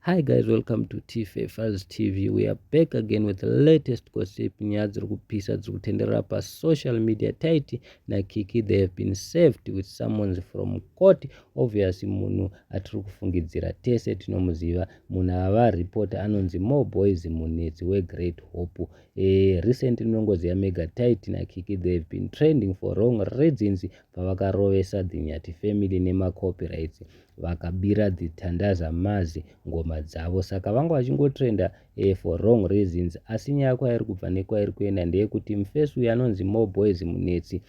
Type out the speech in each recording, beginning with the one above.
Hi guys, welcome to TFA Files TV. We are back again with the latest gossip. Nyaya dziri kupisa dziri kutenderera pasocial media. Tytie naKiki, they have been served with summons from court. Obviously munhu atiri kufungidzira tese tinomuziva, munhu ava reporter anonzi More Boys Munetsi weGreat Hope. Recently munongoziva mega, Tytie naKiki, they have been trending for wrong reasons pavakarovesa the Nyati family nemacopyrights, vakabira the Tandaza Mazi ngoma dzavo. Saka vanga vachingotrenda for wrong reasons. Asi nyaya kwairi kubva nekwairi kuenda ndeyekuti mufesi uyu anonzi More Boys Munetsi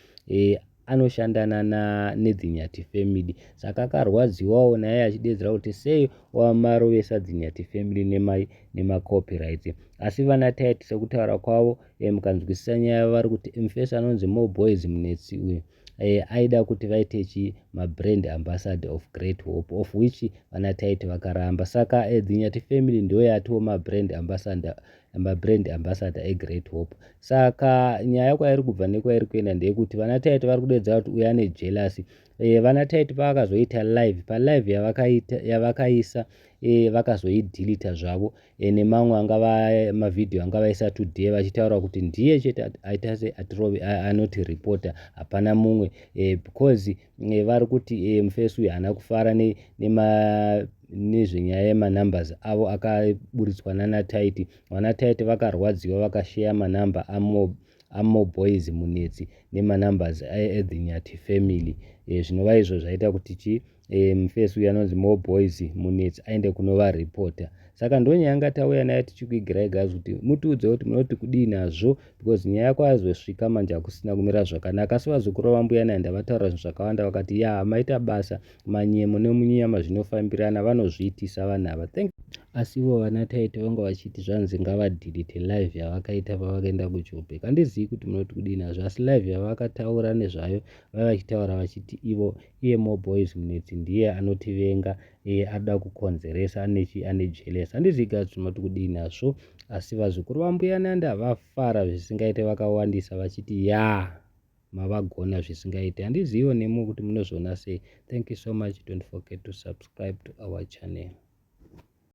anoshandana neThe Nyati family, saka akarwadziwawo naye achidedzera kuti sei wamarovesa The Nyati family nemacopyrights. Asi vana Tytie, sekutaura kwavo, mukanzwisisa nyaya, vari kuti mufesi anonzi More Boys Munetsi uyu aida kuti vaite chi mabrand ambassador of Great Hope, of which vana Tytie vakaramba. Saka The Nyati family ndo yatiwo mabrand ambassador eGreat Hope. Saka nyaya kwairi kubva nekwairi kuenda ndeyekuti vana Tytie vari kudedzera kuti uyu ane jealousy. Vana Tytie pavakazoita live, palive yavakaisa, vakazoidhilita zvavo nemamwe angava mavhidhiyo anga vaisa today, vachitaura kuti ndiye chete aita se anoti reporter, hapana mumwe, because vari kuti mufesi uyu haana kufara nema nezvenyaya yemanumbers avo akaburitswa nana Tytie. Vana Tytie vakarwadziwa, vakasheya manamba aMore Boys Munetsi nemanumbers eThe Nyati family, zvinova izvo zvaita kuti chi mufesi uyu anonzi More Boys Munetsi aende kunova reporter. Saka ndonyaya yanga tauya nayo tichikuigirai guys, kuti mutiudze kuti munoti kudii nazvo, because nyaya kwazosvika manje hakusina kumira zvakanaka. Asi vazukuru vambuya Nehanda vataura zvinhu zvakawanda, vakati ya, maita basa, manyemo nemunyama zvinofambirana, vanozviitisa vanhu ava. Thank. Asi ivo vana Tytie vanga vachiti zvanzi ngavadhilite live yavakaita pavakaenda kuJobek. Handizivi kuti munoti kudii nazvo, asi live yavakataura nezvayo, vaiva vachitaura vachiti ivo iye More Boys Munetsi ndiye anotivenga, arida kukonzeresa, anechi ane jealous. Handizivi guys kuti munoti kudii nazvo, asi vazukuru vambuya Nehanda vafara zvisingaite, vakawandisa vachiti ya, mavagona zvisingaite. Handiziviwo nemo kuti munozviona sei. Thank you so much. Don't forget to subscribe to our channel.